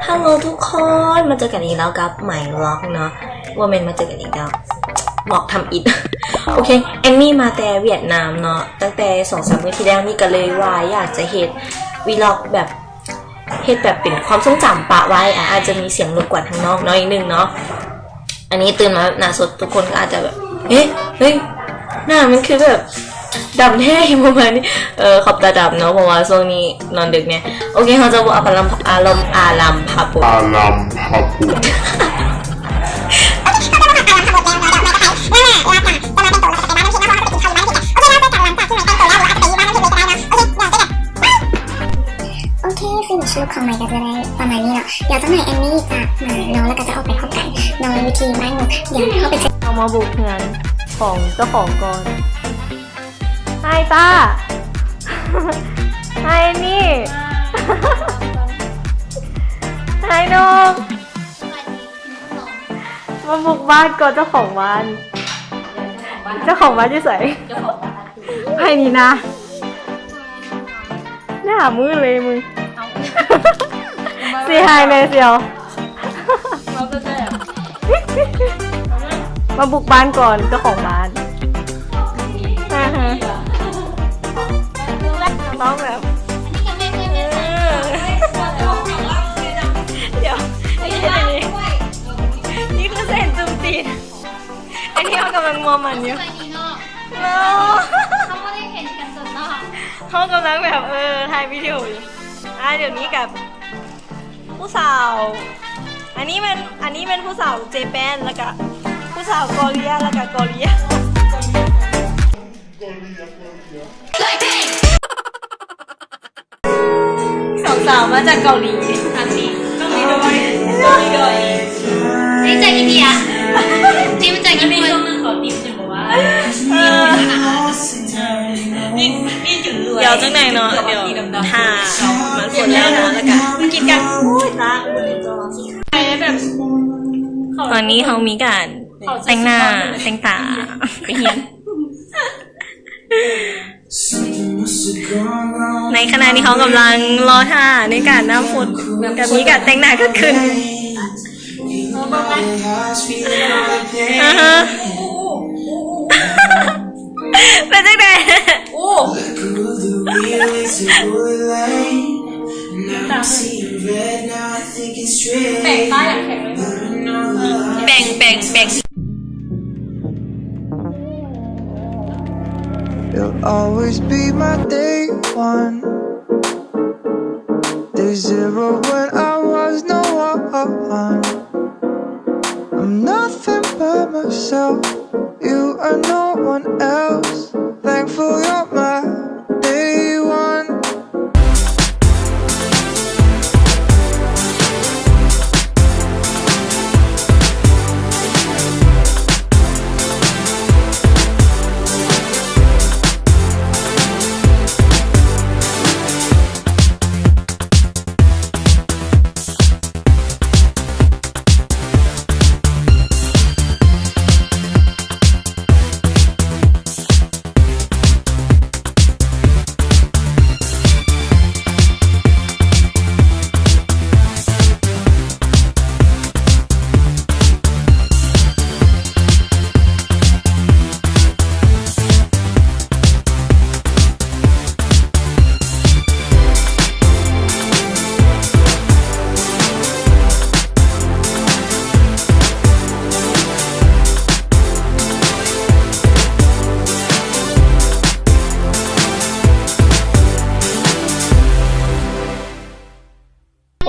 ຮັລໂຫຼທຸກຄົນ ມາເຈີກັນອີກແລ້ວກັບໄມວລັອກເນາະ ບໍ່ແມ່ນມາເຈີກັນອີກແລ້ວ ວລັອກທຳອິດ. ໂອເຄ ແອນນີ້ມາແຕ່ຫວຽດນາມເນາະ ຕັ້ງແຕ່ສອງສາມມື້ທີ່ແລ້ວນີ້ ກະເລີຍວ່າຢາກຈະເຮັດວີລັອກແບບ ເຮັດແບບເປັນຄວາມຊົງຈຳປະໄວ້ ອາ ອາດຈະມີສຽງລົບກວນທາງນອກໜ້ອຍໜຶ່ງເນາະ. ອັນນີ້ຕື່ນມາແບບໜ້າສົດ ທຸກຄົນກະອາດຈະແບບ ເອະ ເຮີ້ຍ ໜ້າມັນຄືແບບດຳແທ້ ປະມານນີ້ ເອີ ຂອບຕາດຳເນາະ ເພາະວ່າຊ່ວງນີ້ນອນດຶກແດ່. ໂອເຄ ເຮົາຈະບໍ່ອາລຳ ອາລອມ ອາລຳພະບົດ ອາລຳພະບົດ. ໂອເຄ ຊິນຊຸກຂອງໃໝ່ກະຈະໄດ້ປະມານນີ້ເນາະ ດຽວຈັກໜ່ອຍແອນນີ້ຈະມາເນາະ ແລ້ວກະຈະອອກໄປພົບກັນເນາະ ຢູ່ທີ່ບ້ານໝູ່ ດຽວເຮົາໄປເຈີ ເຮົາມາບຸກເຮືອນຂອງເຈົ້າຂອງກ່ອນ. ຮາຍຕາ ຮາຍແອນນີ້ ຮາຍນົກ ມາບຸກບ້ານກ່ອນເຈົ້າຂອງບ້ານ ເຈົ້າຂອງບ້ານຢູ່ໃສ? ໃຜນີ້ນະ? ໜ້າມືເລີຍມຶງ ເຊຮາຍແດ່ສ່ຽວ ມາບຸກບ້ານກ່ອນເຈົ້າຂອງບ້ານ ອາຮະ ຕ້ອງແບບ ເອີ ດຽວ ນີ້ຄືເສັ້ນຈຸ່ມຕີນ ອັນນີ້ເຮົາກຳລັງມົວໝັນຢູ່ ເນາະ ເຮົາບໍ່ໄດ້ເຫັນກັນດົນເນາະ ເຮົາກຳລັງແບບ ເອີ ຖ່າຍວິດີໂອຢູ່ ອາ ດຽວນີ້ກັບ ຜູ້ສາວ ອັນນີ້ແມ່ນ ອັນນີ້ແມ່ນຜູ້ສາວເຈແປນ ແລ້ວກະຜູ້ສາວເກົາຫຼີ ແລ້ວກະເກົາຫຼີ ສອງສາວມາຈາກເກົາຫຼີ ນີ້ຈາກອິນເດຍ ນີ້ມາຈາກຍີ່ປຸ່ນ ເອີ ດຽວຈັ່ງໃດເນາະ ດຽວຖ້າມັນຝົນແລ້ວນະ ແລ້ວກະກິນກັນ ໂອ້ຍ ຕາຍ ຕອນນີ້ເຮົາມີການແຕ່ງໜ້າແຕ່ງຕາ ໄປຮຽນ ໃນຂະນະທີ່ເຮົາກຳລັງລໍຖ້າໃນການນ້ຳຝົນ ກະມີການແຕ່ງໜ້າເກີດຂຶ້ນ ອາຮະ ເປັນຈັ່ງໃດ? ໂອ້ ແປງຕາຢ່າງແຂງເລີຍ ແປງ ແປງ ແປງ. You'll always be my day one, day zero when I was no one. I'm nothing by myself, you are no one else. Thankful you're my day one.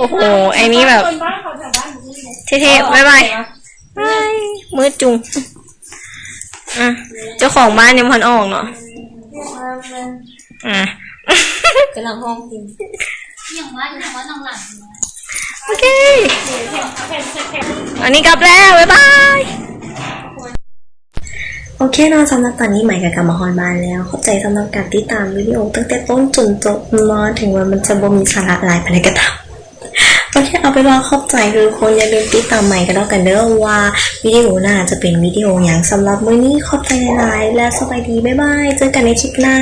ໂອ້ໂຫ ໄອ້ນີ້ແບບເທ່ໆ ບາຍບາຍ ບາຍ ມືດຈຸງ ອ່ະ ເຈົ້າຂອງບ້ານຍັງບໍ່ທັນອອກເນາະ ອ່ະ ກຳລັງຮ້ອງເພງ ໂອເຄ ອັນນີ້ກັບແລ້ວ ບາຍບາຍ. ໂອເຄເນາະ ສຳລັບຕອນນີ້ໃໝກະກັບມາຮອດບ້ານແລ້ວ. ຂອບໃຈສຳລັບການຕິດຕາມວິດີໂອຕັ້ງແຕ່ຕົ້ນຈົນຈົບເນາະ ເຖິງວ່າມັນຈະບໍ່ມີສາລະຫຼາຍປານໃດກະຕາມ. ໂອເຄ ເອົາເປັນວ່າຂອບໃຈທຸກຄົນ, ຢ່າລືມຕິດຕາມໃໝກະແລ້ວກັນເດີວ່າວິດີໂອໜ້າຈະເປັນວິດີໂອຫຍັງ. ສຳລັບມື້ນີ້ຂອບໃຈຫຼາຍໆ ແລະ ສະບາຍດີ ບາຍບາຍ ເຈີກັນໃນຄລິບໜ້າ.